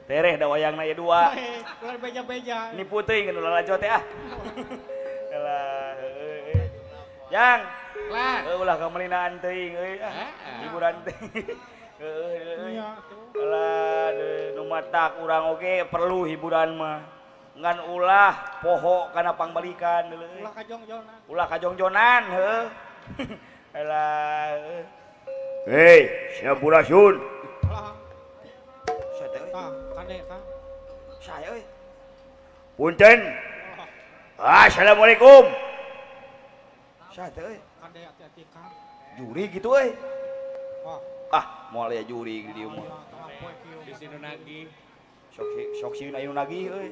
Tereh da wayangna ieu dua. Ulah beja-beja. Nipu teuing nu lalajo teh ah. Alah heueuh. Jang. Lah. Heuh ulah kamelinaan teuing euy ah. Hiburan teh. Heueuh. Alah nu matak urang oge perlu hiburan mah. Ngan ulah poho kana pangbalikan deuleu. Ulah kajongjonan. Ulah kajongjonan heueuh. Alah. Hei, sampurasun. Alah. Tah, kade tah. Saya euy. Punten. Assalamualaikum. Saya teh euy. Kade hati-hati ka. Juri gitu euy. Ah, moal aya juri di dieu mah. Di sinu nagih. Sok sieun aya nu nagih euy.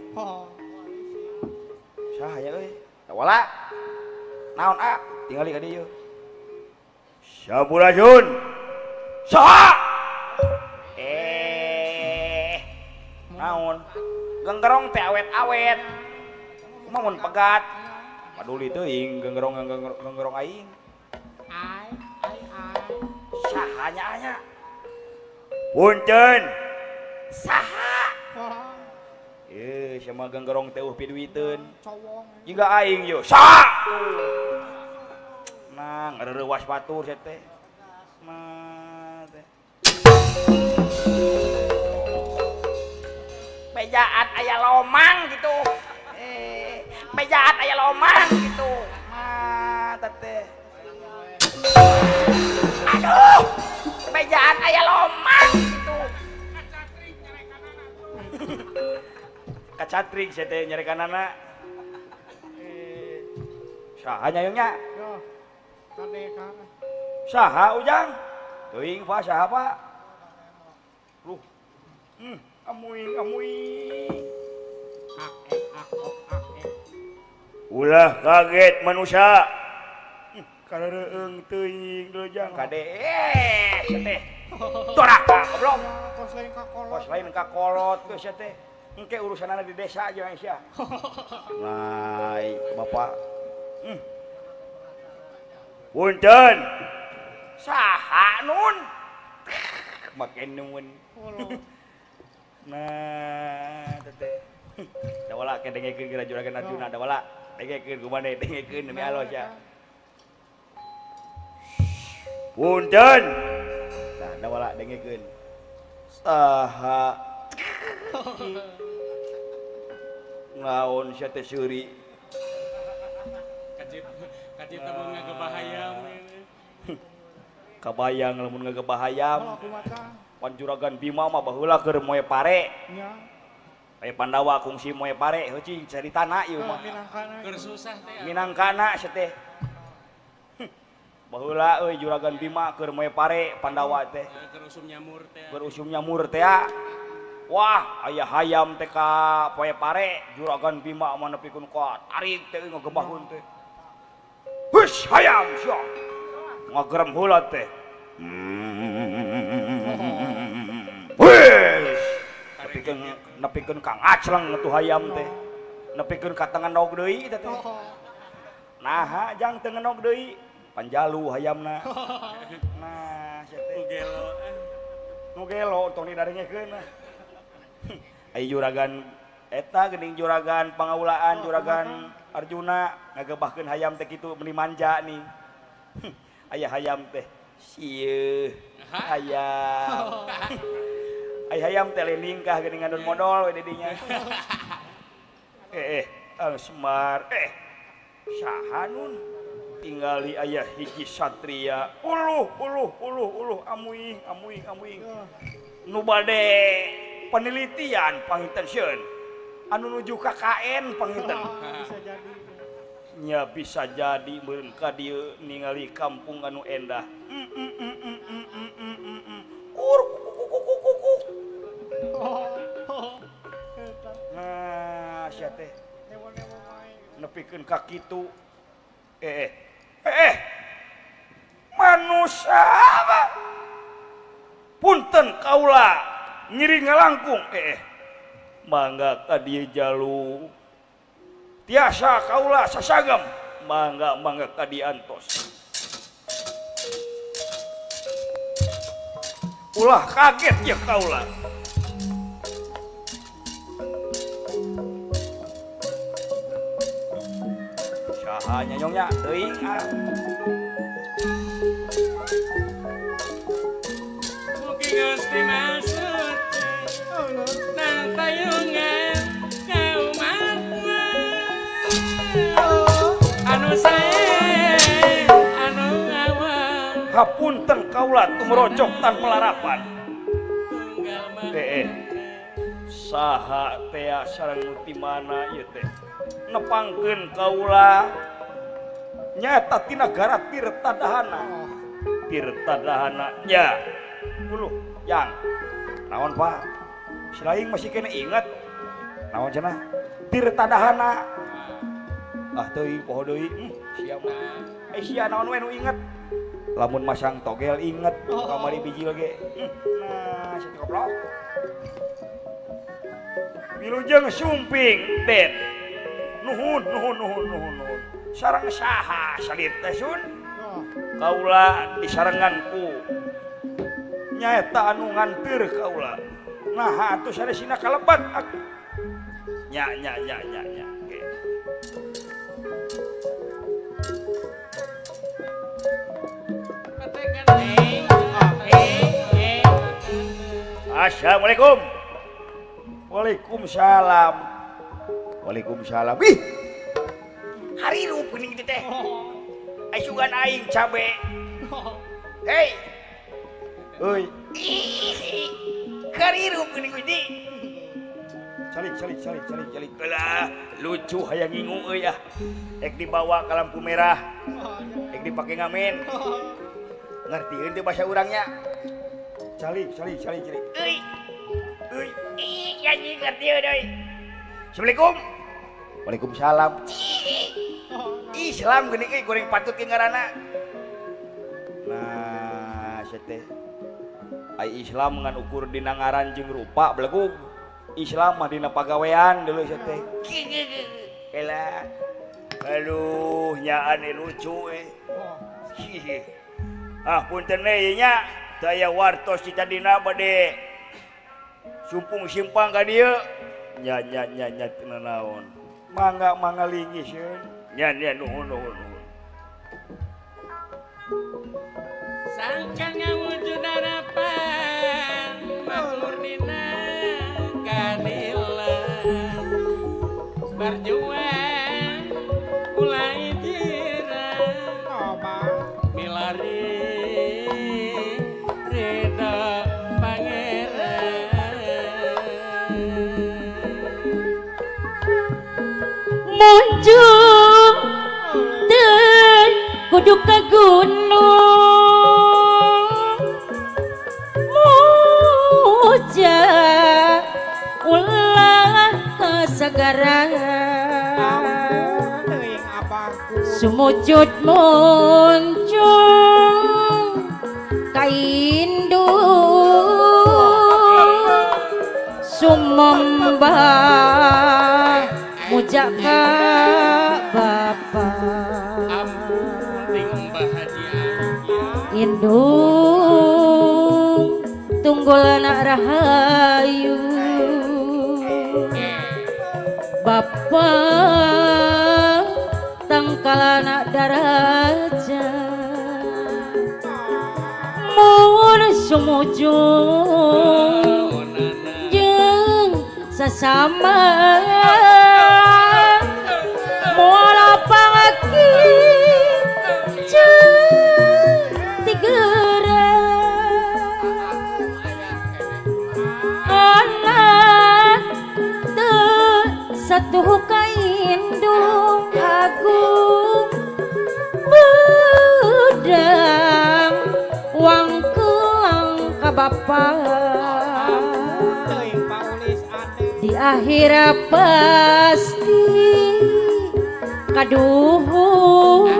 Saha ya euy? Wala. Naon ah? Tingali ka dieu. Sampurasun. Saha? Naon genggerong teh awet-awet kumaha mun pegat paduli teuing genggerong genggerong aing ai ai ai saha nya nya punten saha eh sama genggerong teh eueuh piduiteun cowong jiga aing yeuh saha nah ngareurewas batur sia teh mah teh bejaan aya lomang gitu. Bejaan aya lomang gitu. Mah teh. Aduh. Bejaan aya lomang gitu. Kacatrik sia teh nyarekanana. Saha nyayung nya? Kade ka. Saha Ujang? Teuing Pak saha Pak? Luh. Amuing amuing. Ulah kaget manusia. Kareureung teuing deujang kade. Sia teh. Doraka goblok. Kos lain ka kolot. Kos lain ka kolot geus sia teh. Engke urusanana di desa jeung sia. Lai, bapak. Punten. Saha nun? Make nuun. Nah, teteh. Da wala ke dengekeun geura Juragan Arjuna da wala. Dengekeun kumaha dengekeun demi Allah sia. Punten. Tah da wala dengekeun. Saha? Naon sia teh seuri? Kajib kajib lamun ngagebahayam. Kabayang lamun ngagebahayam. Pan Juragan Bima mah baheula keur moe pare. Nya. Aya Pandawa kungsi moe pare heuh cing caritana ieu mah. Keur susah teh. Minangkana sia teh. Baheula euy Juragan Bima keur moe pare Pandawa teh. Keur usum nyamur teh. Keur usum nyamur teh. Wah, aya hayam teh ka poe pare Juragan Bima mah nepikeun ka tarik teh ngagebahkeun teh. Hush hayam sia. Ngagerem heula teh. Nepikeun ka ngacleng atuh hayam teh. Nepikeun ka tengenog deui teh. Naha jang tengenog deui? Panjalu hayamna. Nah, sia teh. Nu gelo. Nu gelo tong didarengekeun mah. Aya juragan eta geuning juragan pangaulaan juragan Arjuna ngagebahkeun hayam teh kitu meuni manja nih. Aya hayam teh sieun hayam. Aya hayam teh lingkah geuning ngandun modol we di dinya. Semar saha nun tingali aya hiji satria uluh uluh uluh uluh amuing amuing amuing nu bade penelitian panginten sieun anu nuju KKN panginten bisa jadi nya bisa jadi meureun ka dieu ningali kampung anu endah. Kur kuk. Nah, sia teh nepikeun ka kitu. Manusia punten kaula ngiring ngalangkung. Mangga ka dieu jalu. Tiasa kaula sasagam. Mangga mangga ka diantos. Ulah kaget ya kaula. Saha nya nyong nya teuing ah. Mugi Gusti maksud nang payungan kaumatna anu sae anu ngawang. Hapunten kaula tumrocok tanpa larapan. Saha tea sareng nu ti mana ieu teh nepangkeun kaula nyaeta ti nagara Tirta Dahana. Tirta Dahana nya uluh yang naon Pak silaing masih kena inget naon cenah Tirta Dahana ah teuing poho deui sia mah sia naon we nu inget lamun masang togel inget kamari bijil ge nah sia goblok. Wilujeng sumping den nuhun nuhun nuhun nuhun nuhun sareng saha salit teh sun kaula disarengan ku nyaeta anu nganteur kaula nah atuh sanesina kalebat nya nya nya nya nya oke. Assalamualaikum. Waalaikumsalam. Waalaikumsalam. Ih. Harirup geuning teh. Asugan aing cabe. Hei. Euy. Harirup geuning di. Calik calik calik calik calik. Gelah, lucu hayang ngingu euy ah. Ek dibawa ka lampu merah. Ek dipake ngamen. Ngertieun teu bahasa urang nya. Calik calik calik calik. Euy. Euy, ih, anjing ngerti euy. Assalamualaikum. Waalaikumsalam. Islam geuning euy goreng patut ke ngaranna. Nah, sia teh. Ai Islam ngan ukur dina ngaran jeung rupa belegug. Islam mah dina pagawean deuleu sia teh. Elah. Aduh, nyaan lucu euy. Ah, punten we nya. Daya wartos di tadina bade sumpung simpang ka dieu nya nya nya nya teu naon mangga mangga linggih sieun nya nya nuhun nuhun nuhun sangka ngawujud harapan makmur dina keadilan berjuang mulai jirah milari ridho pangeran muncung teu kudu ka gunung muja ulah ka sagara sumujud muncung ka indung sumembah muja ka bapa indung tunggul anak rahayu bapa tangkal anak daraja mun sumujud jeung sasama moal pangaki tigera anak teu satu kaindung agung bedang wangkelang ka bapa di akhirat pasti kaduhung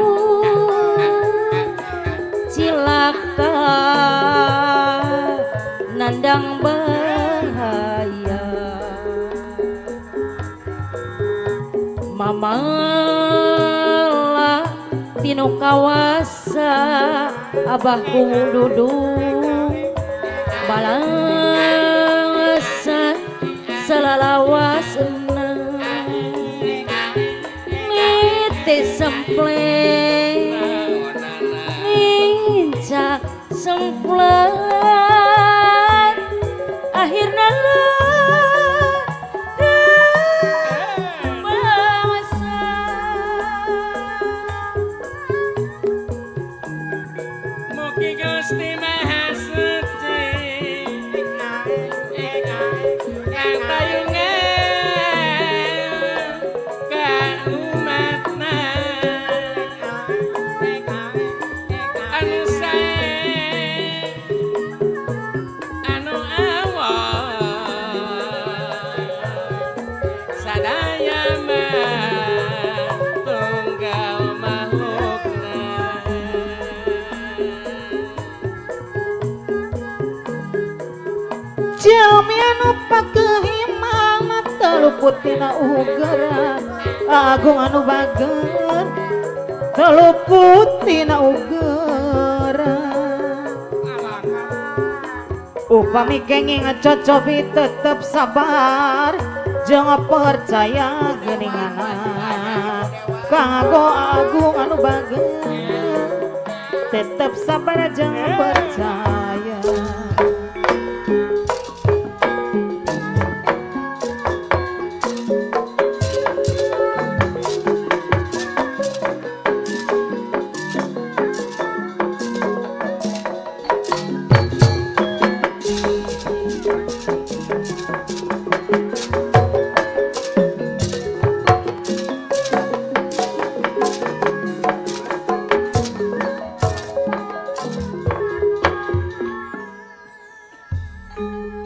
cilaka nandang bahaya mamala tinu kawasa abahku duduk balasa selalawasna niti. Semple nincak semplet akhirna bangsa. Mugi Gusti Maha Suci kang tayungan ka umatna anu sae anu awon sadaya tunggal makhlukna. Jalmi anu pakehimangat teluput tina ugeran agung anu bager teluput tina ugeran. Upami kenging cocobi tetep sabar jangan percaya geuningan kanggo agung anu bager tetep sabar jangan percaya.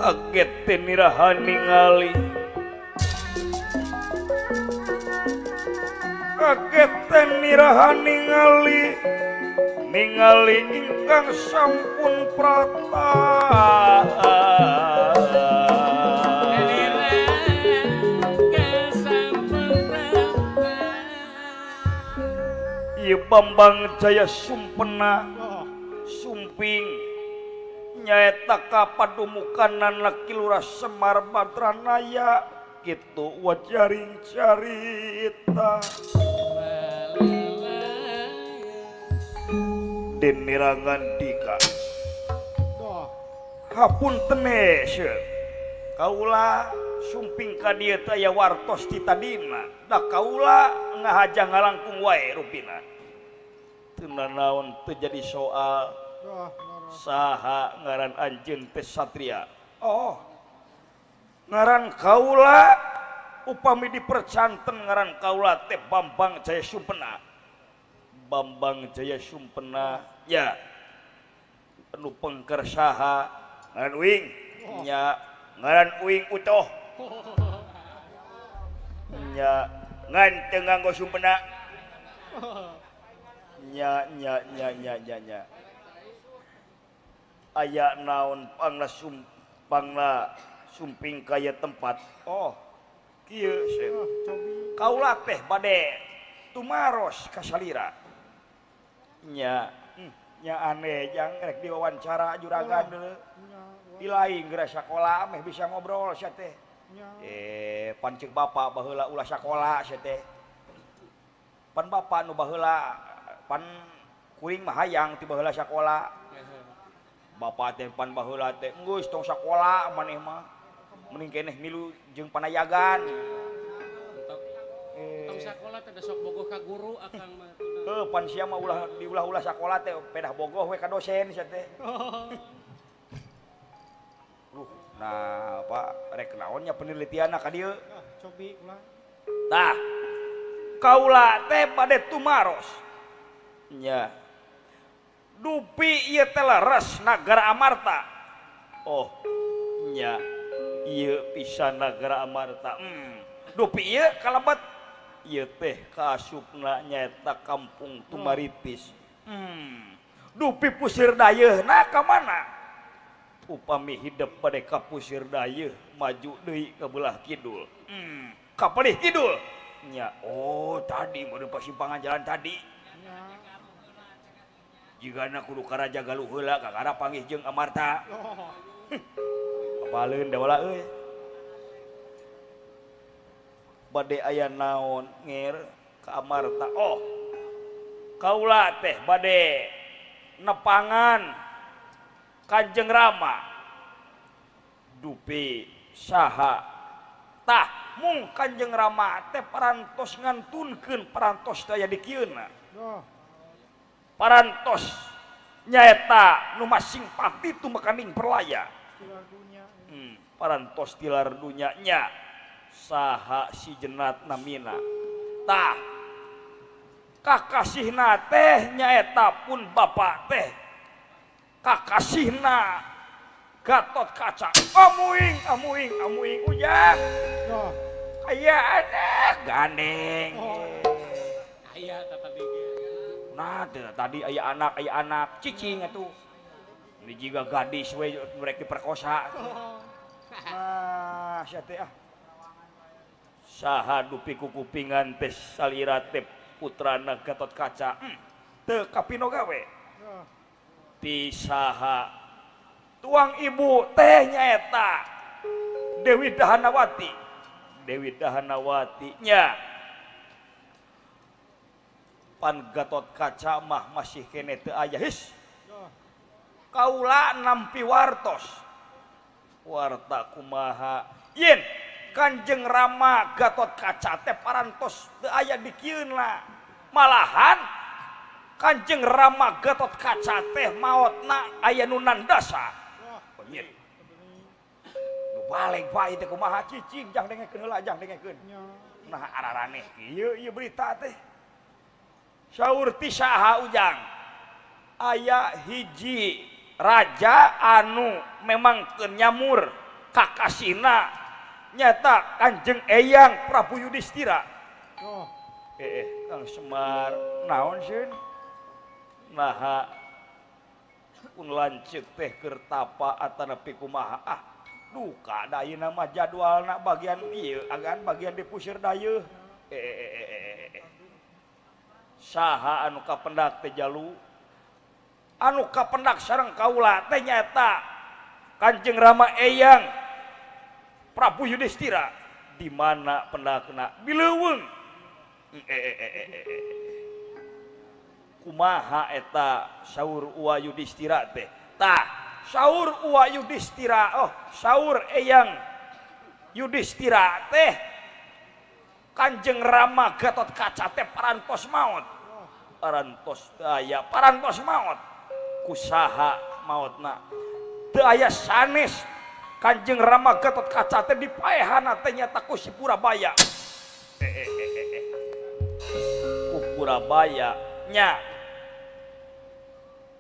Kaget teh niraha ningali, kaget teh niraha ningali, ningali ingkang sampun prata. Ieu Bambang Jaya Sumpena sumping nyaeta kapadumukanan laki Lurah Semar Badranaya kitu wajaring carita dinirangan dika hapunten kaula sumping ka dieu teh aya wartos ti tadina da kaula ngahaja ngalangkung wae rupina teu nanaon teu jadi soal. Saha ngaran anjeun teh Satria? Oh, ngaran kaula upami dipercanten ngaran kaula teh Bambang Jaya Sumpena. Bambang Jaya Sumpena ya. Anu pengker saha? Ngaran uing. Nya, ngaran uing utuh. Nya, ngan teu nganggo Sumpena. Nya nya nya nya nya nya. Aya naon pangna sumping kaya tempat. Oh, kieu seun. Kaula teh bade tumaros ka salira. Nya, nya aneh jang rek diwawancara juragan deuleu. Di lain geura sakola meh bisa ngobrol sia teh. Pan ceuk bapak baheula ulah sakola sia teh. Pan bapak nu baheula pan kuring mah hayang ti baheula sakola. Bapak teh pan baheula teh geus tong sakola maneh mah mending keneh milu jeung panayagan. Tong sakola teh sok bogoh ka guru akang mah. Heuh pan sia mah ulah diulah-ulah sakola teh pedah bogoh we ka dosen sia teh. Duh, nah Pak rek naon nya penelitianna ka dieu? Cobi ulah. Tah. Kaula teh bade tumaros. Nya. Dupi ieu teh leres nagara Amarta. Oh, nya ieu pisan nagara Amarta. Dupi ieu kalebet ieu teh kaasupna nyaeta kampung Tumaritis. Dupi pusir dayeuhna ka mana? Upami hidep bade ka pusir dayeuh maju deui ka belah kidul. Ka palih kidul. Nya, oh tadi meureun pasimpangan jalan tadi. Jigana kudu ka Raja Galuh heula kakara panggih jeung Amarta. Apaleun da wala euy. Bade aya naon nger ka Amarta. Oh, Kaula teh bade nepangan Kanjeng Rama dupi saha tah mung Kanjeng Rama teh parantos ngantunkeun parantos daya dikieuna parantos nyaeta nu masing pati tumekaning perlaya parantos tilar dunya nya saha si jenat namina tah kakasihna teh nyaeta pun bapak teh kakasihna Gatot Kaca amuing amuing amuing ujang aya anak gandeng aya tadi nah tadi aya anak cicing atuh ini juga gadis we mereka diperkosa nah sia teh ah saha dupi kukupingan teh salira teh putrana Gatot Kaca teu kapino gawe ti saha tuang ibu teh nyaeta Dewi Dahanawati Dewi Dahanawati nya pan Gatot Kaca mah masih kene teu aya his kaula nampi wartos warta kumaha yen Kanjeng Rama Gatot Kaca teh parantos teu aya dikieunna malahan Kanjeng Rama Gatot Kaca teh maotna aya nu nandasa yen nu baleg bae teh kumaha cicing jang dengekeun heula jang dengekeun nah araraneh kieu ieu berita teh saur ti saha ujang aya hiji raja anu memang keur nyamur kakasihna nyata Kanjeng Eyang Prabu Yudhistira. Oh. Kang Semar naon sieun? Naha pun lanceuk teh keur tapa atanapi kumaha ah duka da ayeuna mah jadwalna bagian ieu agan bagian dipusir dayeuh. Saha anu kapendak teh jalu anu kapendak sareng kaula teh nyaeta Kanjeng Rama Eyang Prabu Yudhistira di mana pendakna di leuweung kumaha eta saur Uwa Yudhistira teh tah saur Uwa Yudhistira oh saur Eyang Yudhistira teh Kanjeng Rama Gatot Kaca teh parantos maot parantos aya parantos maot kusaha maotna teu aya sanes Kanjeng Rama Gatot Kaca teh dipaehana teh nyata ku si Purabaya. Ku Purabaya nya.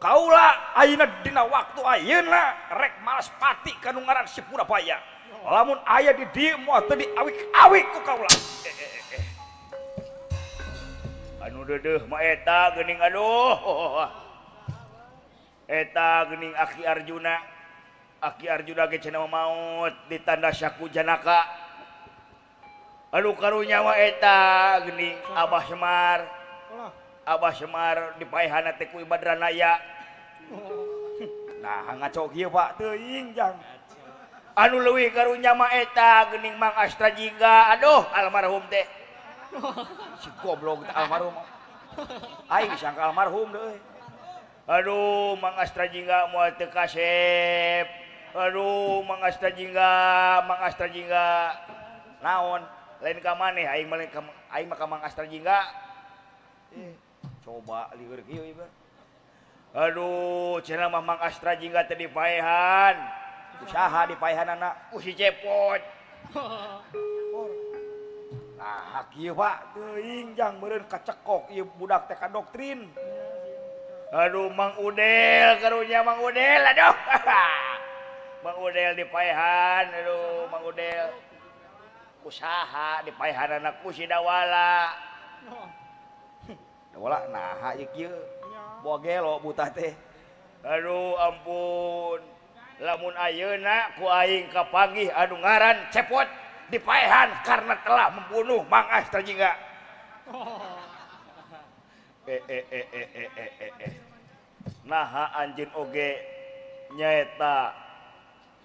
Kaula ayeuna dina waktu ayeuna rek malas pati ka nu ngaran si Purabaya. Lamun aya di dieu moal teu diawik-awik ku kaula. Anu deudeuh mah eta geuning aduh. Eta geuning Aki Arjuna. Aki Arjuna ge cenah maot ditanda Saku Janaka. Aduh karunya mah eta geuning Abah Semar. Abah Semar dipaehana teh ku Badranaya. Nah ngaco kieu Pak teuing jang. Anu leuwih karunya mah eta geuning Mang Astra Jingga. Aduh almarhum teh. Si goblok teh almarhum. Aing disangka almarhum deui. Aduh Mang Astra Jingga moal teu kasep. Aduh Mang Astra Jingga, Mang Astra Jingga. Naon? Lain ka maneh aing mah aing mah ka Mang Astra Jingga. Coba lieur kieu ieu. Aduh, cenah mah Mang Astra Jingga teh dipaehan. Usaha dipaehanana ku si Cepot. Nah, kieu Pak, teuing jang meureun kacekok ieu budak teh ka doktrin. Aduh Mang Udel, karunya Mang Udel, aduh. Mang Udel dipaehan, aduh Mang Udel. Kusaha dipaehanana ku si Dawala. Dawala naha ieu kieu. Boa gelo buta teh. Aduh ampun. Lamun ayeuna ku aing kapanggih anu ngaran Cepot dipaehan karena telah membunuh Mang Astra Jingga. Naha anjeun oge nyaeta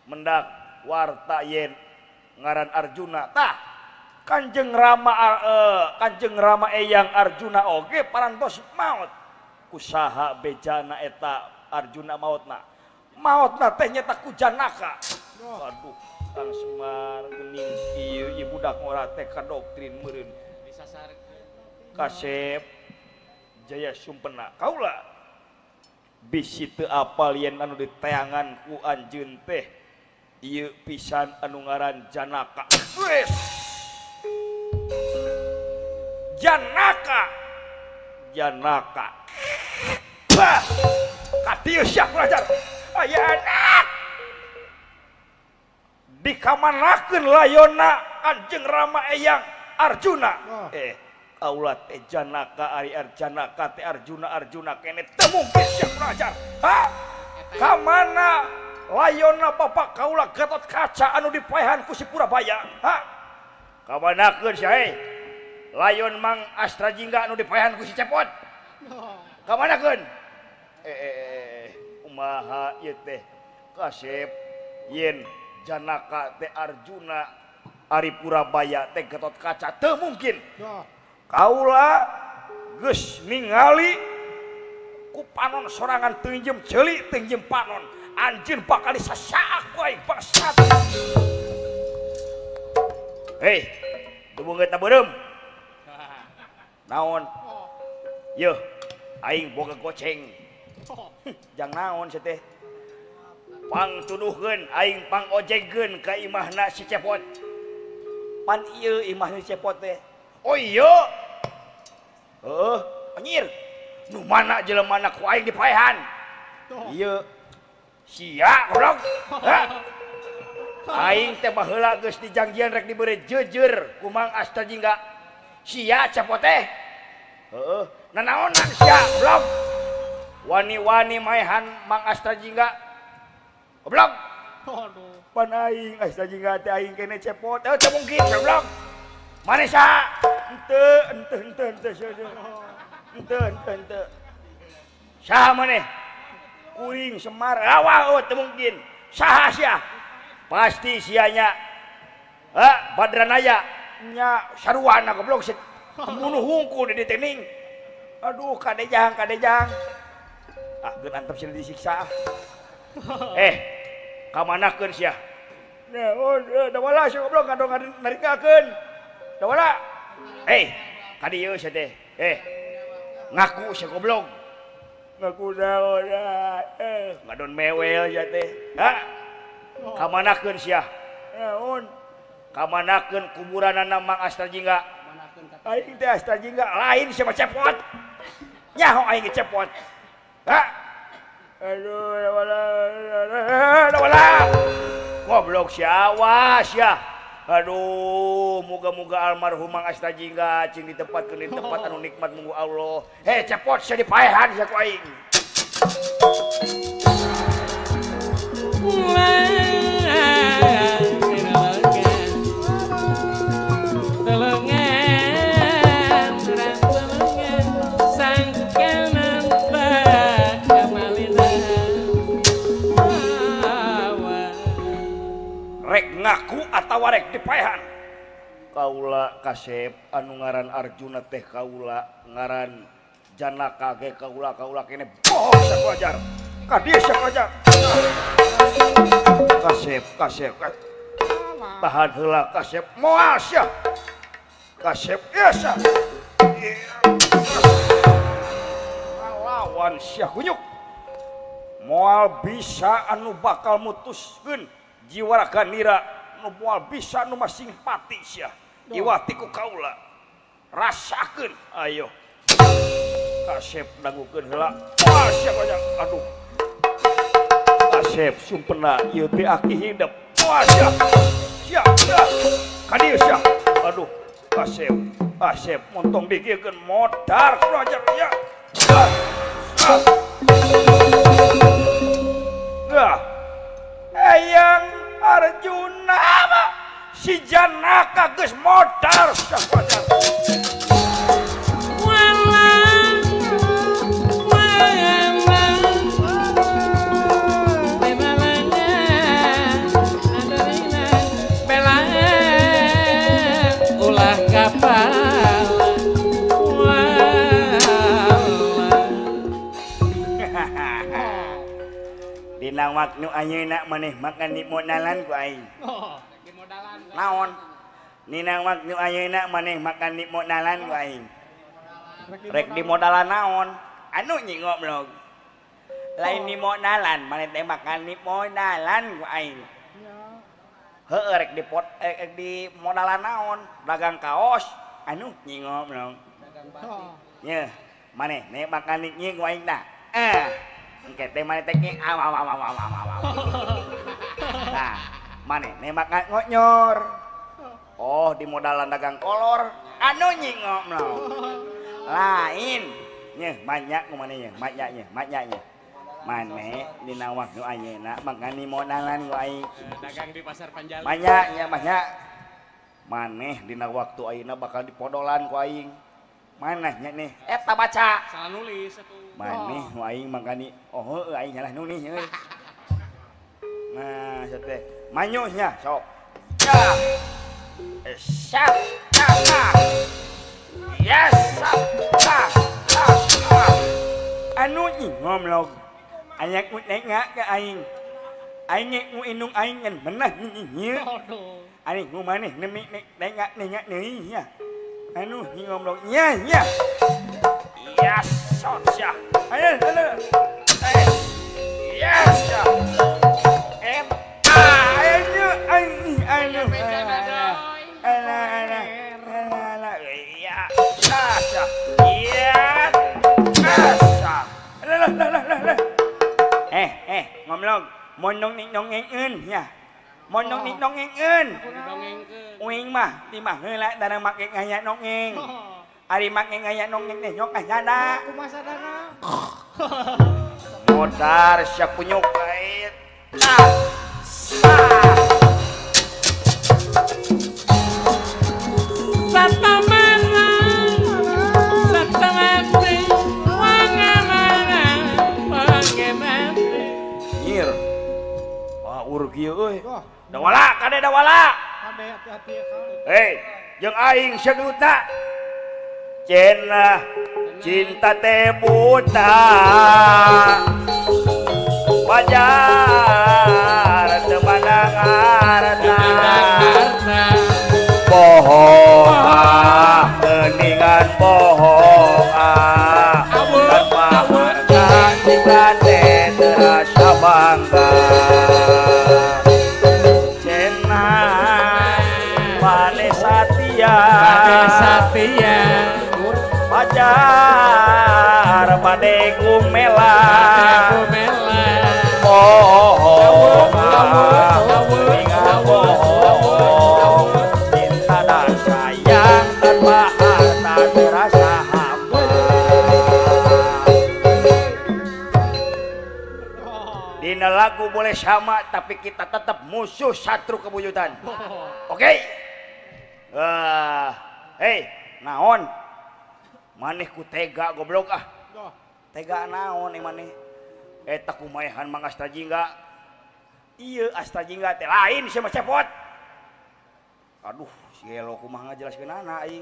mendak warta yen ngaran Arjuna tah Kanjeng Rama Kanjeng Rama Eyang Arjuna oge parantos maot. Kusaha bejana eta Arjuna maotna. Maotna teh nyata ku Janaka. Aduh, Kang Semar geuning ieu ieu budak ngora teh ka doktrin meureun. Kasep Jaya Sumpena kaula bisi teu apal yen anu diteangan ku anjeun teh ieu pisan anu ngaran Janaka. Wes. Janaka. Janaka. Bah. Kadieu sia belajar. Aya anak. Dikamanakeun layonna Anjeng Rama Eyang Arjuna. Kaula teh Janaka ari Arjanaka teh Arjuna Arjuna kene teu mungkin sia belajar. Ha? Kamana layonna bapak kaula Gatot Kaca anu dipaehan ku si Purabaya? Ha? Kamanakeun sia hei? Layon Mang Astra Jingga anu dipaehan ku si Cepot. Kamanakeun? Kumaha ieu teh? Kasep yen Janaka teh Arjuna ari Purabaya teh Gatot Kaca teu mungkin. Kaula geus ningali ku panon sorangan teu njem ceuli teu njem panon anjeun bakal disasaak ku aing bangsat. Hei, teu beungeutna beureum. Naon? Yeuh, aing boga goceng. Jang naon sia teh? Pangtuduhkeun aing pangojegkeun ka imahna si Cepot. Pan ieu imahna si Cepot teh. Oh iya. Heeh, anjir. Nu mana jelemana ku aing dipaehan? Ieu. Sia goblok. Aing teh baheula geus dijangjian rek dibere jeujeur ku Mang Astra Jingga. Sia Cepot teh. Heeh, nanaonan sia goblok. Wani-wani maehan Mang Astra Jingga. Goblok. Aduh. Pan aing Astra Jingga teh aing kene Cepot. Teu mungkin goblok. Mane saha? Henteu, henteu, henteu, henteu. Henteu, henteu, henteu. Saha maneh? Kuring Semar. Awah eueuh teu mungkin. Saha sia? Pasti sianya. Ha, Badranaya nya saruana goblok si pembunuh hungkul di tening. Aduh, kadejang, kadejang. Ah, geun antep sia disiksa. Kamanakeun sia? Naon, dawala sia goblok ngadong narikakeun. Dawala. Ka dieu sia teh. Ngaku sia goblok. Ngaku naon? Ngadon mewel sia teh. Ha? Kamanakeun sia? Naon? Kamanakeun kuburanana Mang Astra Jingga? Aing teh Astra Jingga lain sia mah Cepot. Nyaho aing ge Cepot. Ha? Aduh, dawala, dawala. Goblok sia, awas sia. Aduh, moga-moga almarhum Mang Astra Jingga cing ditempatkeun di tempat anu nikmat munggu Allah. Hei, Cepot sia dipaehan sia ku aing. Rek ngaku atawa rek dipaehan. Kaula kasep anu ngaran Arjuna teh kaula ngaran Janaka ge kaula kaula kene bohong sia ajar. Ka dieu sia ajar. Kasep kasep tahan heula kasep moal sia. Kasep ieu sia. Lawan sia kunyuk. Moal bisa anu bakal mutuskeun jiwa raga nira nu moal bisa nu masing pati sia. Iwati ku kaula. Rasakeun ayo. Kasep dangukeun heula. Moal sia banyak. Aduh. Kasep sumpena ieu teh aki hidep. Moal sia. Sia. Ka dieu sia. Aduh. Kasep. Kasep montong dikiekeun modar ku ajar ya. Dah. Eyang Arjuna si Janaka geus modar sahabat. Ulah kapal. waktu ayeuna maneh makan di modalan ku aing. Naon? Nina waktu ayeuna maneh makan di modalan ku aing. Rek di modalan naon? Anu nyi goblok. Lain di modalan, maneh teh makan di modalan ku aing. Heueuh rek di pot di modalan naon? Dagang kaos. Anu nyi goblok. Nyeh, maneh nek makan nyi ku aing tah. Engke teh maneh teh nyi aw aw aw aw aw aw. Nah, maneh nek makan ngonyor. Oh, di modalan dagang kolor. Anu nyi goblok. Lain. Nyeh, banyak ku maneh nya, banyak nya, banyak nya. Maneh dina waktu ayeuna makan di modalan ku aing. Dagang di pasar Panjalu. Banyak nya, banyak. Maneh dina waktu ayeuna bakal dipodolan ku aing. Maneh nya nih, eta baca. Salah nulis atuh. Maneh ku aing makani, oh heueuh aing salah nulis euy. Nah, teh manyuh nya sok. Ya. Sap, ta. Yes, sap, ta, ta. Anu nyi ngomlog. Aya ku tengah ka aing. Aing ge ku indung aing ngan menah nyi. Ari ku maneh nemi tengah nengah deui nya. Anu nyi ngomlog nya nya. Yes, sot sia. Ayo, ayo. Yes. Em. Ayo, ayo, ayo. Ala ala ala ala. Iya. Asa. Iya. Asa. Lah lah lah lah. Ngomlog, mondong ning dongengkeun nya. Mondong ning dongengkeun. Uing mah ti mah heula dana make ngaya dongeng. Ari make ngaya dongeng teh nyok kanyana. Kumaha sadana? Modar sia kunyuk kait. Ah. Sah. Satamana satamati wangamana wangemati. Nyir. Wah, urug ieu euy. Dawala, kade dawala. Kade hati-hati ya kang. Hei, jeung aing sedutna. Cenah cinta teh buta. Wajar teu mandang harta. Bohong ah, geningan bohong ah. Tanpa harta cinta teh terasa bangga. Cenah mane satia, mane satia. Pacar mane gumela, bohong ah, geningan bohong. Cinta dan sayang tanpa harta terasa hampa. Dina lagu boleh sama tapi kita tetap musuh satru kebuyutan. Oke? Hei, naon? Maneh ku tega goblok ah. Tega naon maneh? Eta kumaehan Mang Asta Jingga. Ieu Asta Jingga teh lain sia mah cepot. Aduh, si gelo kumaha ngajelaskeunana aing.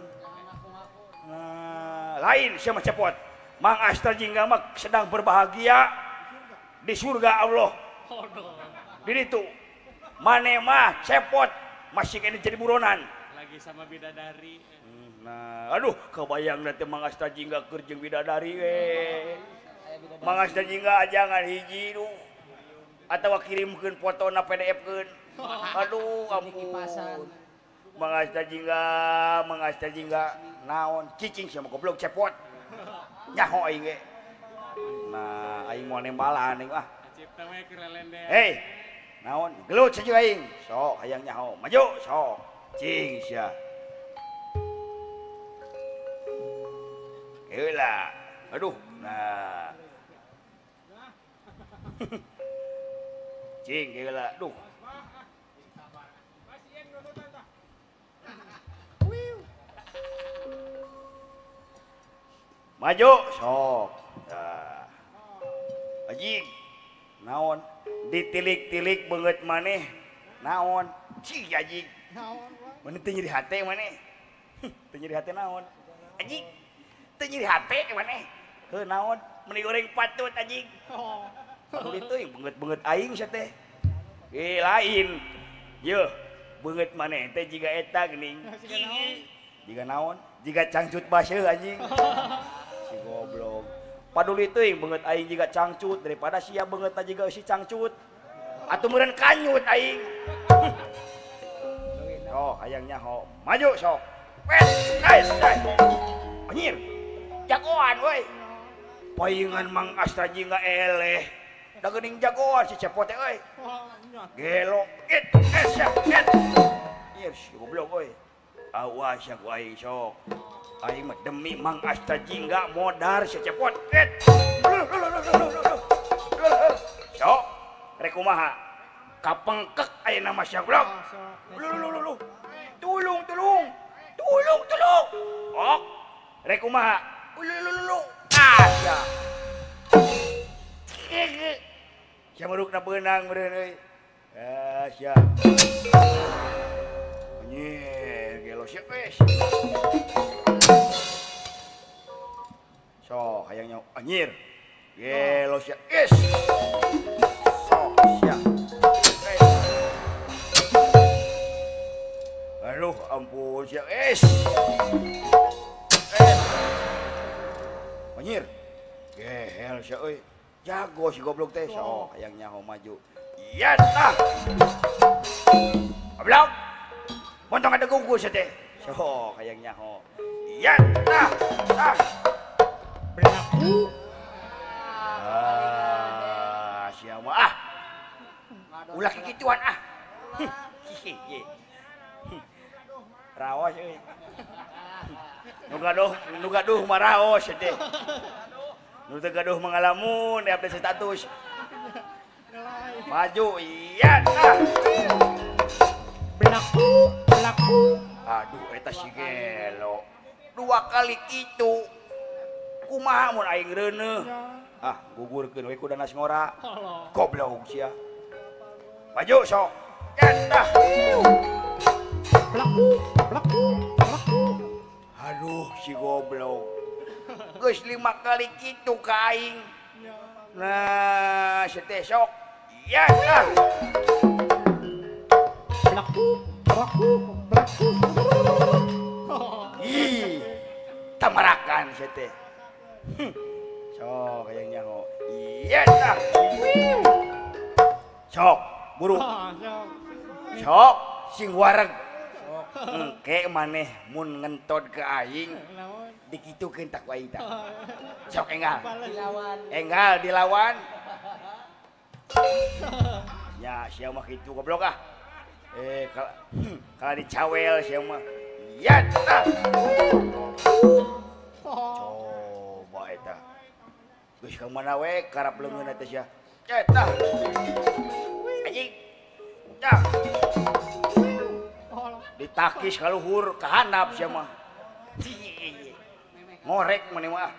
Nah, lain sia mah cepot. Mang Asta Jingga mah sedang berbahagia di surga Allah. Di ditu. Maneh mah cepot masih kene jadi buronan. Lagi sama bidadari. Nah, aduh kebayang nanti Mang Asta Jingga keur jeung bidadari we. Mang Asta Jingga jangan hiji duh. Atawa kirimkeun fotona PDF-keun. Aduh, ampun. Mang Asta Jingga, Mang Asta Jingga naon cicing sia mah goblok cepot. Nyaho aing ge. Nah, aing moal nembalan aing ah. Hei, naon gelut saja aing. Sok hayang nyaho. Maju sok. Cing sia. Heula. Aduh, nah. Cing heula. Duh. Maju sok. Nah. Anjing. Naon ditilik-tilik beungeut maneh. Naon? Cing anjing. Naon? Maneh teu nyeri hate maneh. Teu nyeri hate naon? Anjing. Teu nyeri hate maneh. Heuh naon? Meni goreng patut anjing. Paduli teuing beungeut-beungeut aing sia teh. Eh lain. Yeuh, beungeut maneh teh jiga eta geuning. Jiga naon? Jiga cangcut baseuh anjing. Si goblok. Paduli teuing beungeut aing jiga cangcut daripada sia beungeutna jiga eusi cangcut. Atuh meureun kanyut aing. Oh, hayang nyaho. Maju sok. Wes, guys, guys. Anjir. Jagoan woi. Paingan Mang Astra jingga eleh. Da geuning jagoan si Cepot teh euy. Gelo. It, es, et. Ieu si goblok euy. Awas ya ku aing sok. Aing mah demi Mang Astra jingga modar si Cepot. Et. Sok, rek kumaha? Kapengkek ayeuna mah sia goblok. Lu. Tulung, tulung. Tulung, tulung. Ok. Rek kumaha? Lu. Ah, sia. Sia merukna beunang meureun euy. Ah, sia. Anjir, gelo sia geus. Sok hayang nyaho anjir. Gelo sia geus. Sok sia. Aduh, ampun sia es. Anjir. Gehel sia euy. Jago si goblok teh. Sok hayang nyaho maju. Iya tah. Goblok. Montong ada gugu sia teh. Sok hayang nyaho. Iya tah. Tah. Berlaku. Ah, sia mah ah. Ulah kikituan ah. Raos euy. Nu gaduh mah raos teh. Nu teu gaduh mangalamun di update status. Maju iya tah. Berlaku, berlaku. Aduh eta si gelo. Dua kali kitu. Kumaha mun aing reuneuh? Ah, gugurkeun we ku danas ngora. Goblok sia. Maju sok. Tah. Berlaku, berlaku, berlaku. Aduh si goblok. Geus 5 kali kitu ka aing. Nah, si teh sok. Iya tah. Berlaku, berlaku, berlaku. Ih, tamarakan si teh. Sok hayang nyaho. Iya tah. Sok, buru. Sok, sing wareg. Engke maneh mun ngentod ke aing dikitukeun tak ku aing tah. Sok enggal. Dilawan. Enggal dilawan. Ya sia mah kitu goblok ah. Kalau dicawel sia mah. Ya tah. Coba eta. Geus ka mana we karap leungeun teh sia. Eta. Anjing. Tah. Ditakis ka luhur ka handap sia mah. Ngorek maneh mah.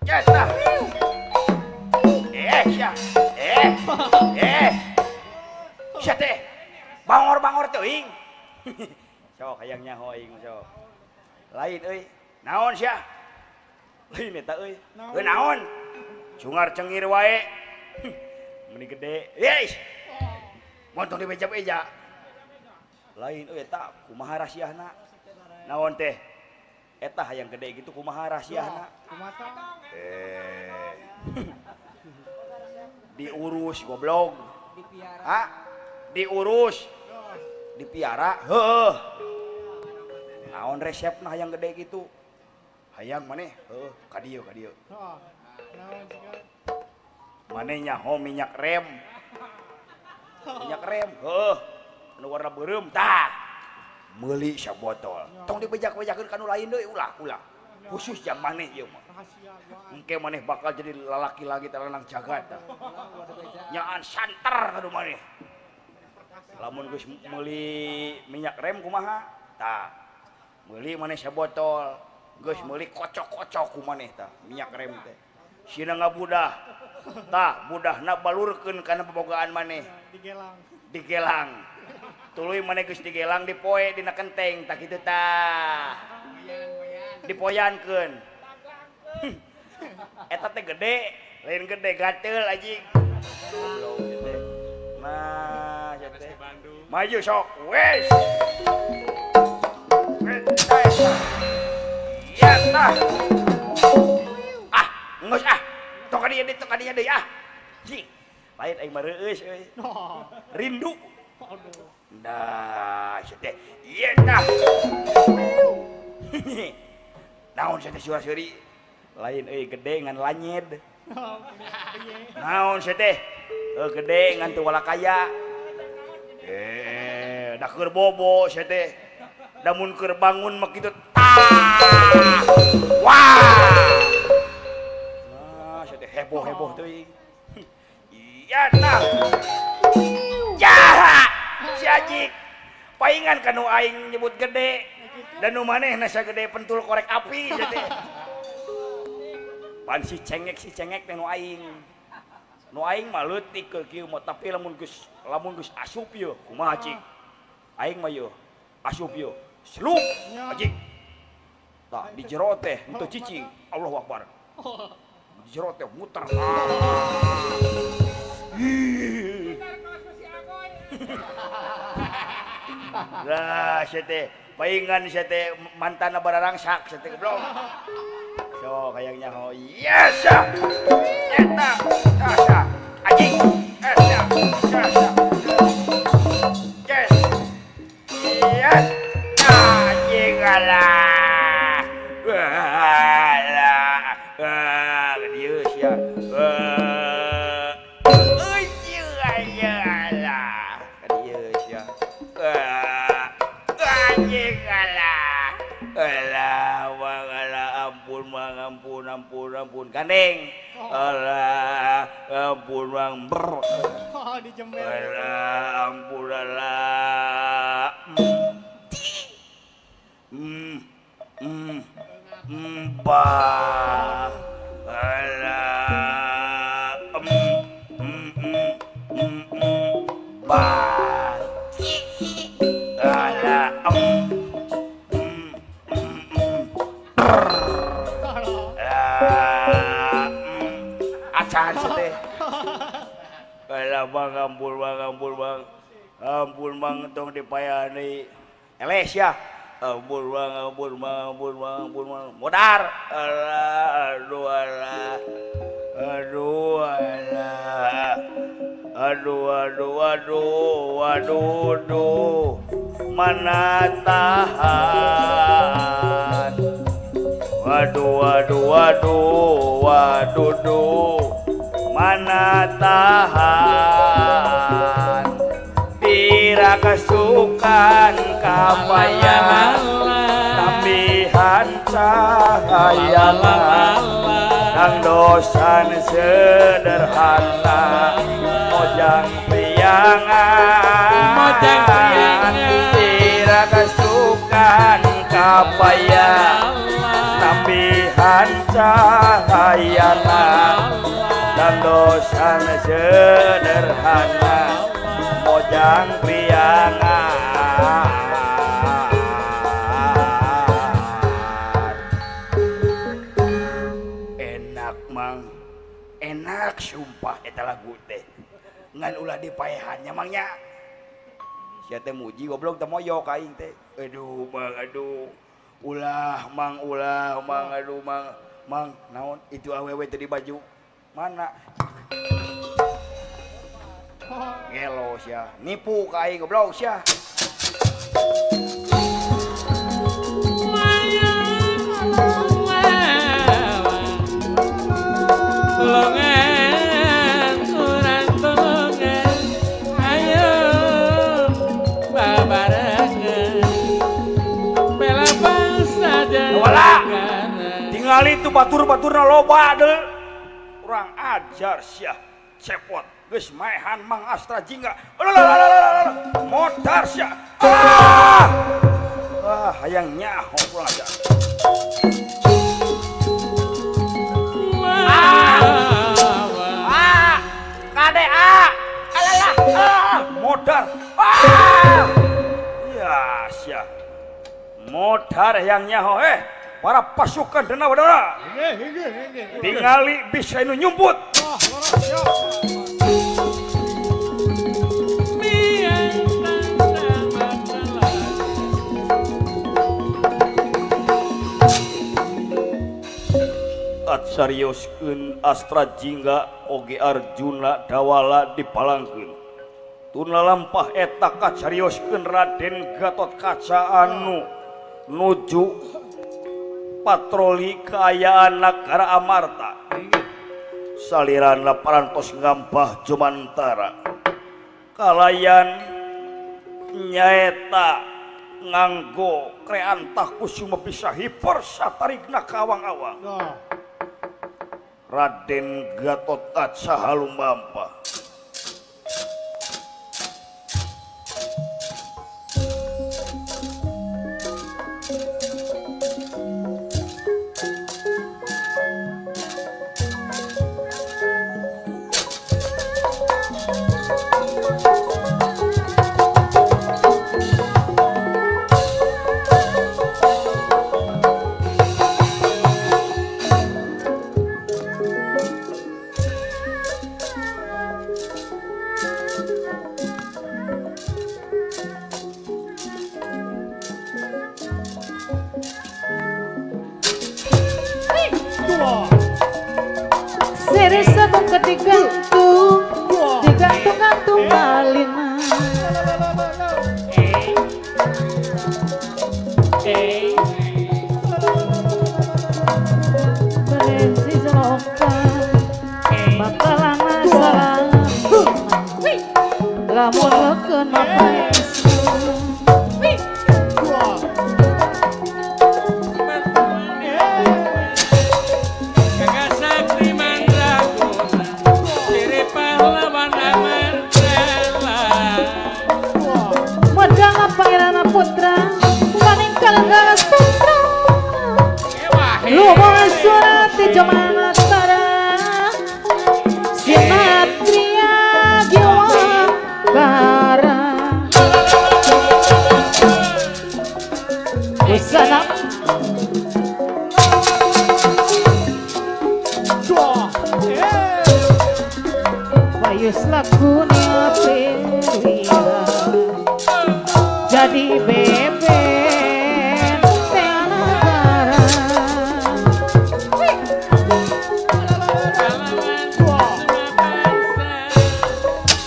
Eta. Sia. Sia teh. Bangor-bangor teuing. Sok hayang nyaho aing sok. Lain euy. Naon sia? Lain eta euy. Heuh naon? Cungar cengir wae. Meni gede. Yeis. Montong dibeja-beja. Lain euy eta kumaha rahasiana? Naon teh? Eta hayang gede gitu kumaha rahasiana? Diurus goblok. Dipiara. Ha? Diurus. Dipiara, heuh. Naon resepna hayang gede gitu? Hayang maneh, heuh, ka dieu ka dieu. Maneh nyaho minyak rem. Minyak rem, heuh. Anu warna beureum tah. Meuli sabotol. Tong dibejak-bejakeun ka nu lain deui ulah, ulah. Khusus jang maneh ieu mah. Engke maneh bakal jadi lalaki lagi talanang jagat tah. Nyaan santer ka nu maneh. Lamun geus meuli minyak rem kumaha? Tah. Meuli maneh sabotol, geus meuli kocok-kocok ku maneh tah minyak rem teh. Sina ngabudah. Tah, budahna balurkeun kana pabogaan maneh. Digelang. Digelang. Tuluy maneh geus digelang dipoe dina kenteng tah kitu tah. Dipoyankeun. Eta teh gede, lain gede gatel anjing. Goblok teh. Nah, sia teh. Maju sok. Wes. Ya tah. Ah, geus ah. Tok ka dieu deui, tok ka dieu deui ah. Ji. Lain aing mah reueus euy. Rindu. Nah, sia teh. Ieu tah. Naon sia teh sura-seuri? Lain euy gede ngan lanyed. Naon sia teh? Gede ngan teu walakaya. Da keur bobo sia teh. Da mun keur bangun mah kitu tah. Wah. Nah, sia teh heboh-heboh teuing. Iya tah. Jaha. Si Ajik. Paingan kanu aing nyebut gede. Dan nu manehna sagede pentul korek api sia teh. Pan si cengek teh nu aing. Nu aing mah leutik keur kieu mah tapi lamun geus asup yeuh kumaha cik. Aing mah yeuh asup yeuh. Slup anjing. Tah di jero teh henteu cicing. Allahu Akbar. Di jero teh muter. Lah sia teh paingan sia teh mantanna bararangsak sia teh goblok. So hayang nyaho. Yes. Eta. Tah anjing. Eta. Tah. Yes. Yes. Anjing alah. Alah. Ah, dieu sia. Euy alah. Dieu sia. Anjing alah. Alah, wang alah, ampun mang, ampun, ampun, ampun, gandeng. Alah, ampun mang, brr. Oh, dijember. Alah, ampun alah. Bah. Alah. Bah. Alah. Acan teh. Alah bang, ampun bang, ampun bang. Ampun bang, tong dipayani. Eleh sia. Ampun bang, ampun bang, ampun bang, ampun bang. Modar. Alah, aduh alah. Aduh alah. Aduh aduh aduh aduh aduh. Mana tahan. Waduh waduh waduh waduh duh. Mana tahan. Tira kesukaan kapayan. Tambihan cahaya dan dosan sederhana. Mojang priangan. Mojang priangan. Tira kesukaan kapayan. Tambihan cahayana dan dosan sederhana. Mojang priangan. Enak mang, enak sumpah eta lagu teh. Ngan ulah dipaehannya mangnya. Sia teh muji goblok teh moyok aing teh. Aduh mang, aduh. Ulah mang, ulah mang, aduh mang. Mang naon itu awewe teh di baju. Mana? Gelo sia, nipu ka aing goblok sia. Tulungan, kurang tulungan, ayo babarengan, bela bangsa dan Wala. negara. Tingali itu batur-baturna loba deui. Kurang ajar sia, cepot. Geus maehan Mang Astra Jingga. Alah, modar sia. Ah! Ah, hayang nyaho kurang ajar. Ah! Kade ah! Alalah, ah! Modar. Ah! Ya sia. Modar hayang nyaho para pasukan Dana Wadana. Tingali bisa nu nyumput. Wah, ya. Katsarioskeun Astra Jingga oge Arjuna Dawala dipalangkeun. Tuna lampah eta katsarioskeun Raden Gatotkaca anu nuju patroli kaayaan nagara Amarta. Salirana parantos ngampah jumantara. Kalayan nyaeta nganggo kreantah kusuma bisa hiper satarigna kawang-awang. Raden Gatotkaca halumampah. Digantung, digantung-gantung talina. Beresi selokan, bakalan masalah. Lamun leken mapa. Putra paningkal sutra lumayan surat di Jamanatara Sinatria Giwakara Busana Bayus lakunya perwira jadi beben negara.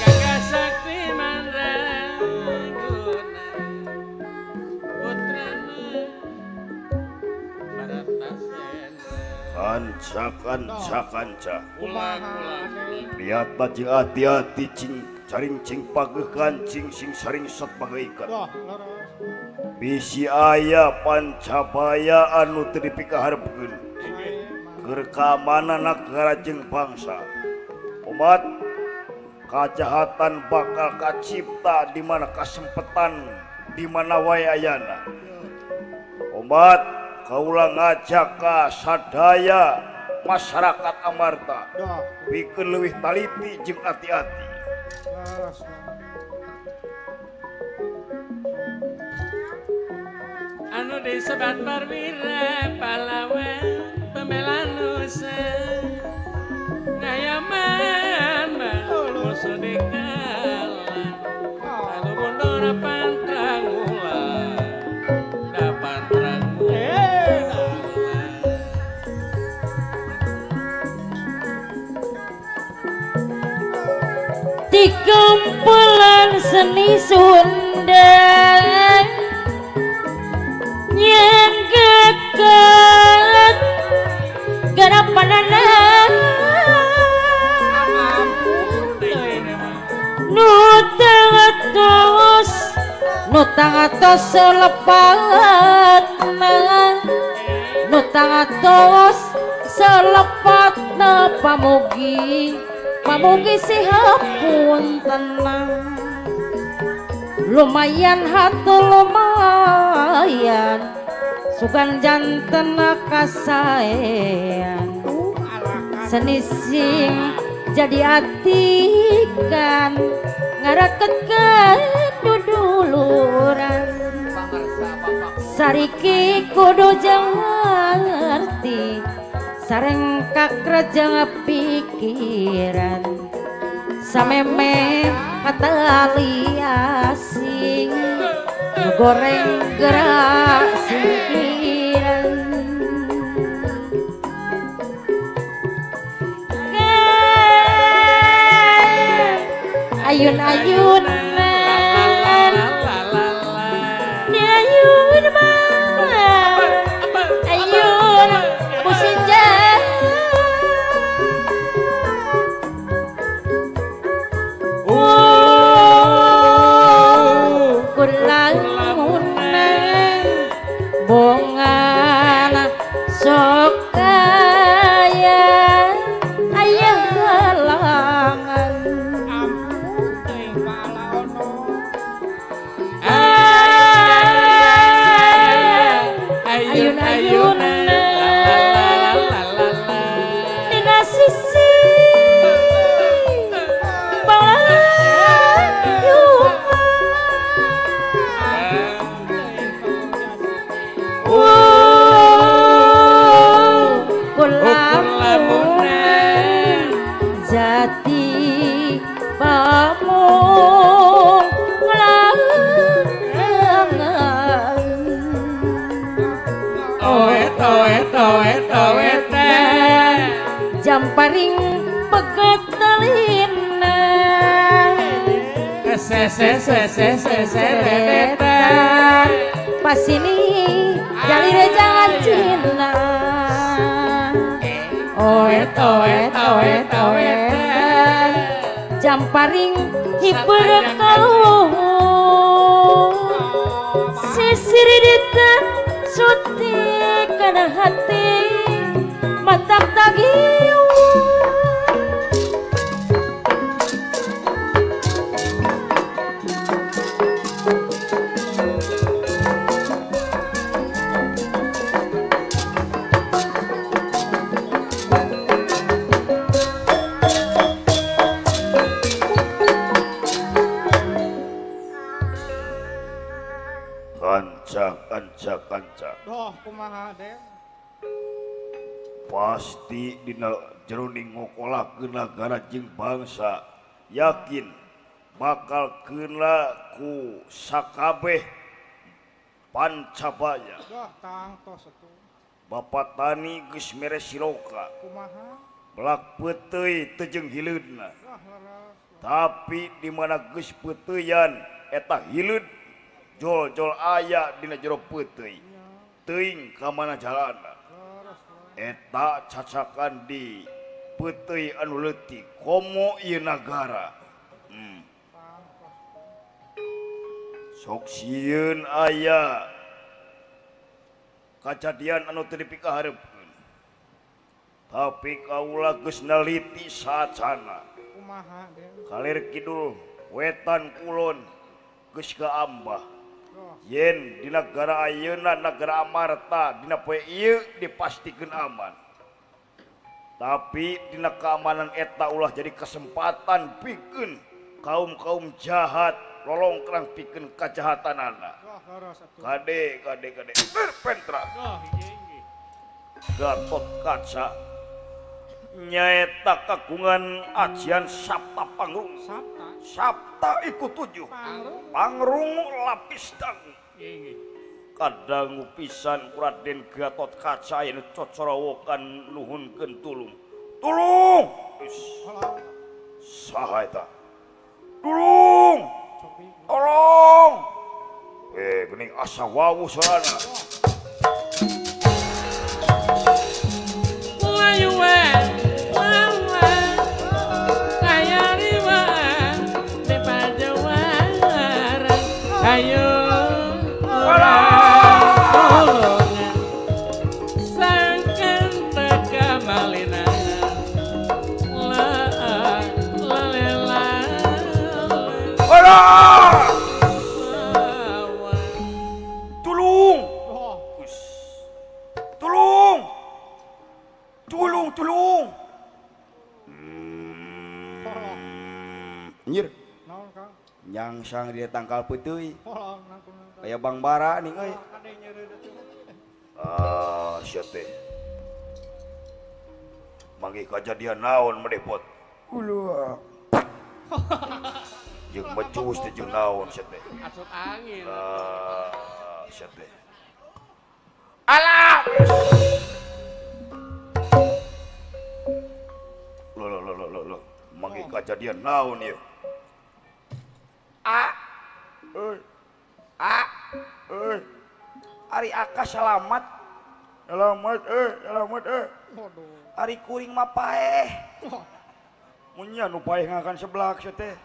Gagah sakti mandraguna putrana Baratasena. Kanca kanca kanca. Lihat jeung hati-hati cing caring cing pageuh kancing sing saring sot pageuikan. Bisi aya pancabaya anu teu dipikaharepkeun keur kaamanan nagara jeung bangsa. Umat kajahatan bakal kacipta di mana kasempetan di mana wae ayana. Umat kaula ngajak ka sadaya masyarakat Amarta pikeun leuwih taliti jeung ati-ati. Anu disebat perwira pahlawan pembela nusa ngayaman musuh dikalah anu mundur pantrang ulah da pantrang ulah. Di kumpulan seni Sunda yang gagal garapanana nu tangatos selepatna nu tangatos selepatna pamugi pamugi sihapun tenang lumayan hatu lumayan sugan janten kasaean seni sing jadi atikan ngaraketkeun duduluran sariki kudu jeung ngerti sareng kakrejeng pikiran sameme katali asing goreng gerak singkiran. Ayun-ayunan Ni ayun mah ayun pusinja Kulamunan bongana sok kaya ayah halangan. Ampun teuing palaono. Ayun-ayunan dina sisi palayuhan. Kulamunan jati pamong langan. Oet oet oet oet Jamparing pegetalina se se se se se se te Pasini jalire jangan cina. Oet oet oet oet Jamparing hiper kaluhur sisir ditan suti kana hati mantap tagiu. Kanca kanca kanca. Doh kumaha Den? Pasti dina jroning ngokolakeun nagara jeung bangsa yakin bakal keuna ku sakabeh pancabaya. Doh tangtos atuh. Bapak tani geus mere siloka. Kumaha? Belak peuteuy teu jeung hileudna. Doh leres. Tapi di mana geus peuteuyan eta hileud jol-jol aya dina jero peuteuy. Teuing ka mana jalana. Eta cacakan di peuteuy anu leutik komo ieu nagara. Sok sieun aya kajadian anu teu dipikahareupkeun. Tapi kaula geus naliti saacana. Kumaha Den? Kalir kidul wetan kulon geus kaambah. Yen di negara ayeuna negara Amarta dina poe ieu dipastikeun aman. Tapi dina keamanan eta ulah jadi kesempatan pikeun kaum-kaum jahat lolongkrang pikeun kajahatanana. Kade kade kade berpentra. Gatot Kaca nyaeta kagungan ajian Sapta Pangrung. Sapta iku tujuh Pangrung lapis dangu. Kadangu pisan ku Raden Gatot Kaca anu cocorowokan nuhunkeun tulung. Tulung! Saha eta? Tulung! Tolong! Geuning asa wawuh sorana. Ayo sangkan teka malina la la la Tulung, tulung, tulung, tulung. Nyir. Nyangsang dia tangkal peuteuy. Aya Bang Bara nih euy. Ah, sia teh. Manggih kajadian naon medepot. Uluh. Jeung mecus teh jeung naon sia teh. Asup angin. Ah, sia teh. Alah. Loh loh loh loh loh. Manggih kajadian naon ieu. Euy. A. Euy. Ari Aka salamat. Selamat euy, selamat euy. Waduh. Ari kuring mah paeh. Mun nya nu paeh ngakan seblak sia teh.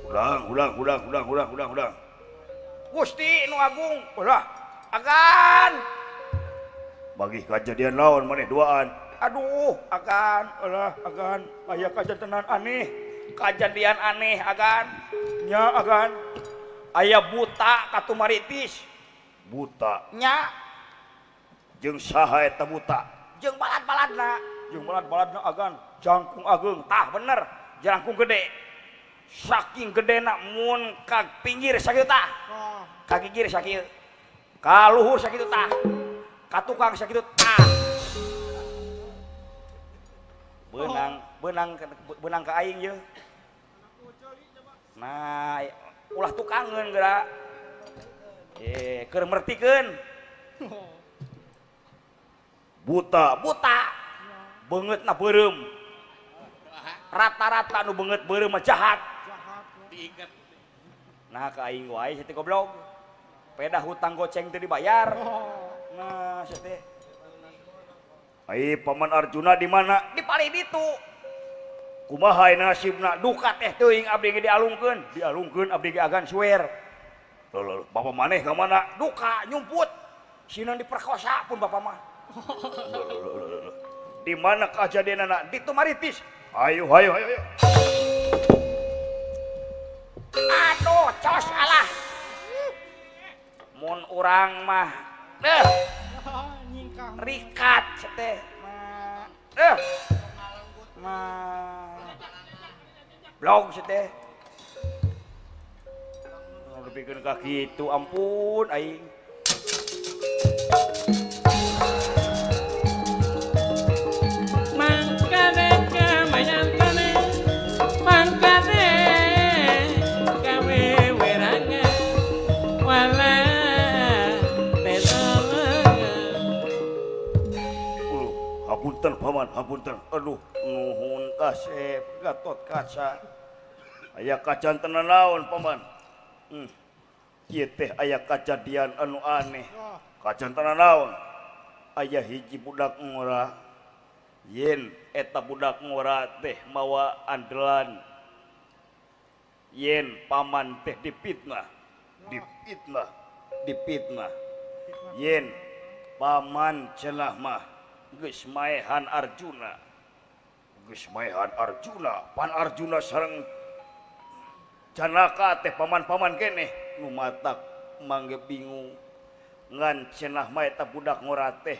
Ulang, ulang, ulang, ulang, ulang, ulang, ulang. Gusti nu agung, ulah. Agan. Bagi kejadian lawan maneh duaan. Aduh, agan, ulah, agan. Aya kajantenan aneh. Kajadian aneh, agan. Nya agan. Aya buta katumaritis. Buta. Nya. Jeung saha eta buta? Jeung balad-baladna. Jeung balad-baladna agan. Jangkung ageung. Tah bener, jangkung gede. Saking gedena mun ka pinggir sakitu tah. Ka gigir sakieu. Ka luhur sakitu tah. Ka tukang sakitu tah. Beunang, beunang, beunang ka aing ye. Nah, ulah tukangeun geura. Keur mertikeun. Buta, buta. Beungeutna beureum. Rata-rata nu beungeut beureum mah jahat. Diikat. Nah, ka aing wae sia teh goblok. Pedah hutang goceng teu dibayar. Nah, sia teh. Ai paman Arjuna di mana? Di palih ditu. Kumaha nasibna? Duka teh teuing abdi ge dialungkeun. Dialungkeun abdi ge agan suwer. Loh, loh, bapak maneh ka mana? Duka nyumput. Sineun diperkosa pun bapak mah. Loh, loh, loh, loh, loh. Di mana kejadianana? Di Tumaritis. Ayo, ayo, ayo, ayo. Aduh, cos alah. Mun urang mah deh Nyingkah. Rikat teh. Mah. Blog teh. Lebihkeun ka kitu, ampun aing. Mangkane kamayantane, mangkane kawewerangan, wala tenolongan. Hapunten paman, hapunten. Aduh, nuhun kasep Gatot Kaca. Aya kajantenan naon paman? Ieu teh aya kajadian anu aneh. Kajantenan naon? Aya hiji budak ngora. Yen eta budak ngora teh mawa andelan. Yen paman teh dipitnah, dipitnah, dipitnah. Yen paman cenah mah geus maehan Arjuna. Geus maehan Arjuna, pan Arjuna sareng Janaka teh paman-paman keneh nu matak mangge bingung. Ngan cenah mah eta budak ngora teh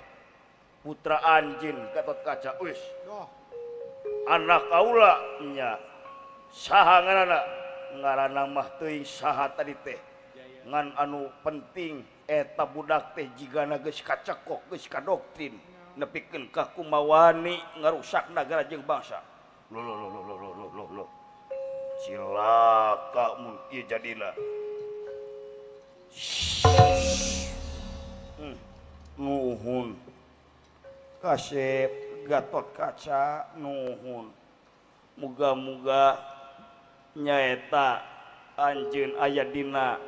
putra anjeun Gatot Kaca. Wis. Anak kaula nya. Saha ngaranna? Ngaranna mah teuing saha tadi teh. Ngan anu penting eta budak teh jigana geus kacekok, geus kadoktrin nepikeun ka kumawani ngarusak nagara jeung bangsa. Loh loh loh loh loh loh loh. Cilaka mun ieu jadina. Nuhun. Kasep Gatot Kaca nuhun. Muga-muga nyaeta anjeun aya dina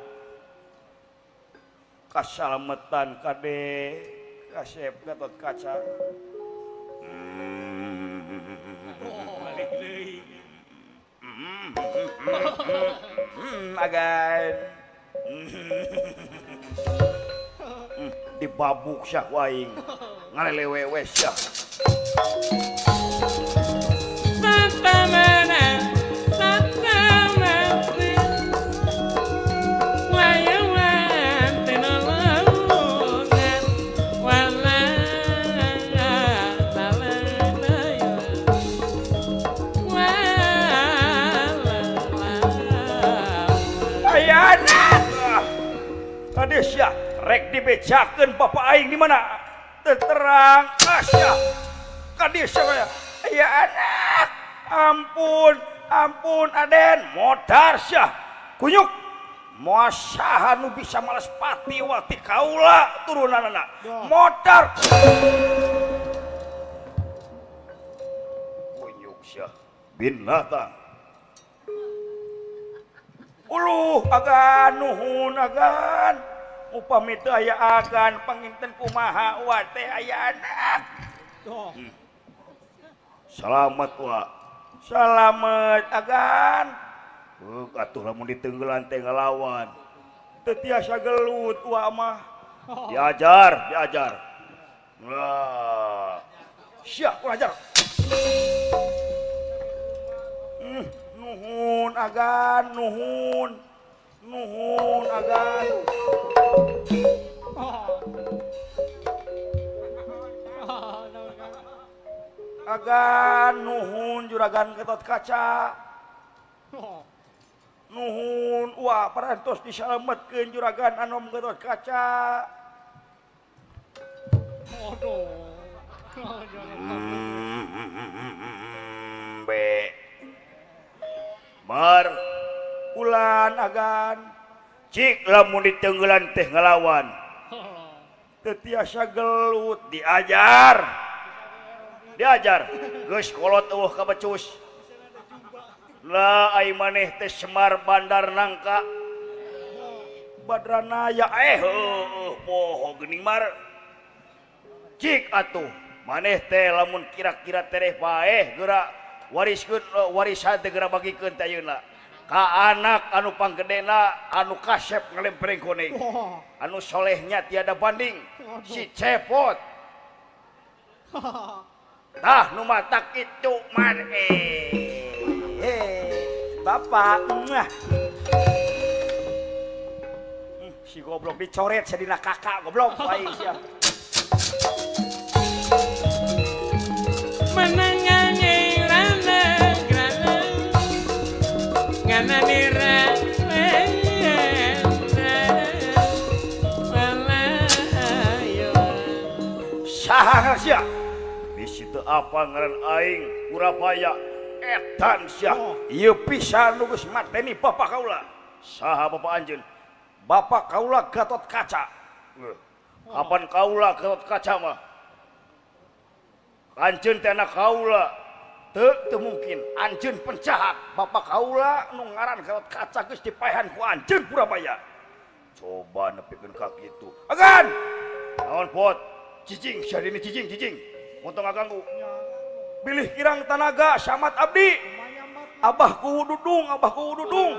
kasalametan kade kasep Gatot Kaca. Balik deui. Agan dibabuk syah waing ngalelewewe syah. Satamana satamati wayawan tenolongan wala talanaya wala. Ayana tadi syah rek dibecakeun bapak aing di mana? Terang asyah kadieu syah aya anak. Ampun, ampun Aden, modar syah kunyuk. Moal saha nu bisa males pati waktu kaula turunanana. Modar. Kunyuk syah binatang. Uluh agan nuhun agan. Upami teu aya agan panginten kumaha wa teh aya anak. Selamat wa. Selamat agan. Atuh lamun ditenggelan teh ngalawan. Teu tiasa gelut wa mah. Diajar, diajar. Lah. Sia kurang ajar. Nuhun agan, nuhun. Nuhun agan. Agan nuhun juragan Gatot Kaca. Nuhun wah parantos disalametkeun juragan Anom Gatot Kaca. B. Bar ulan agan cik lamun ditenggelan teh ngelawan. Teu tiasa gelut diajar. Diajar geus kolot eueuh kabecus. Lah ai maneh teh Semar Bandar Nangka. Badranaya heueuh poho geuning mar. Cik atuh maneh teh lamun kira-kira tereh paeh geura wariskeun warisan teh geura bagikeun teh ayeuna. Ka anak anu panggedena anu kasep ngalempreng kuning. Anu solehnya tiada banding si Cepot. Tah nu matak kitu man bapak muah. Si goblok dicoret sadina kakak goblok aing sia. Saha sia? Bisi teu apa ngaran aing Purabaya edan sia. Ieu pisan nu geus mateni bapak kaula. Saha bapak anjeun? Bapak kaula Gatot Kaca. Kapan kaula Gatot Kaca mah? Anjeun teh anak kaula. Teu mungkin anjeun penjahat. Bapak kaula nu ngaran Gatot Kaca geus dipaehan ku anjeun Purabaya. Coba nepikeun ka kitu. Agan! Naon pot? Cicing sia dini cicing cicing. Montong ngaganggu. Bilih kirang tanaga samat abdi. Abah ku dudung, abah ku dudung.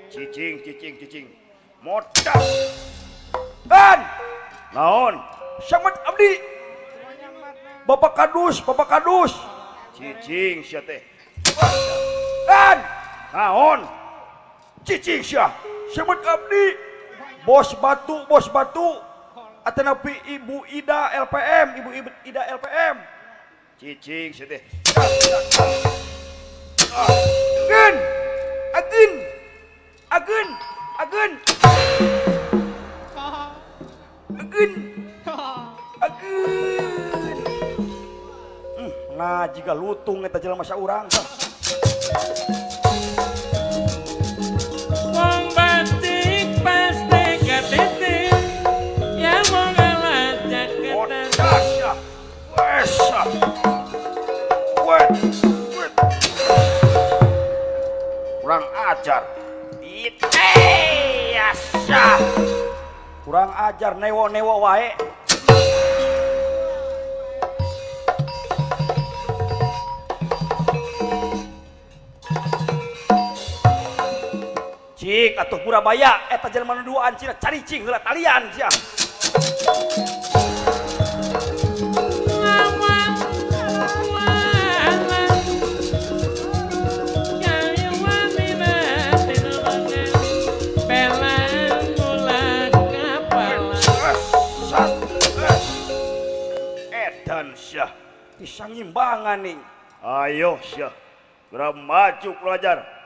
Cicing cicing cicing. Modas. Kan? Naon? Samat abdi. Bapak kadus, bapak kadus. Cicing sia teh. Kan? Naon? Cicing sia. Samat abdi. Bos batu, bos batu. Atanapi Ibu Ida LPM, Ibu Ida LPM. Cicing sia teh. Agen, agen, agen, agen, agen, agen. Nah, jika lutung eta jelema saurang. Wong batik pasti ketete ya wong alat jaketan. Kurang ajar. Kurang ajar newo-newo wae. Cik atuh Purabaya eta jelema nu duaan cina cari cing heula talian sia. Edan sia bisa ngimbangan nih. Ayo sia geura maju pelajar.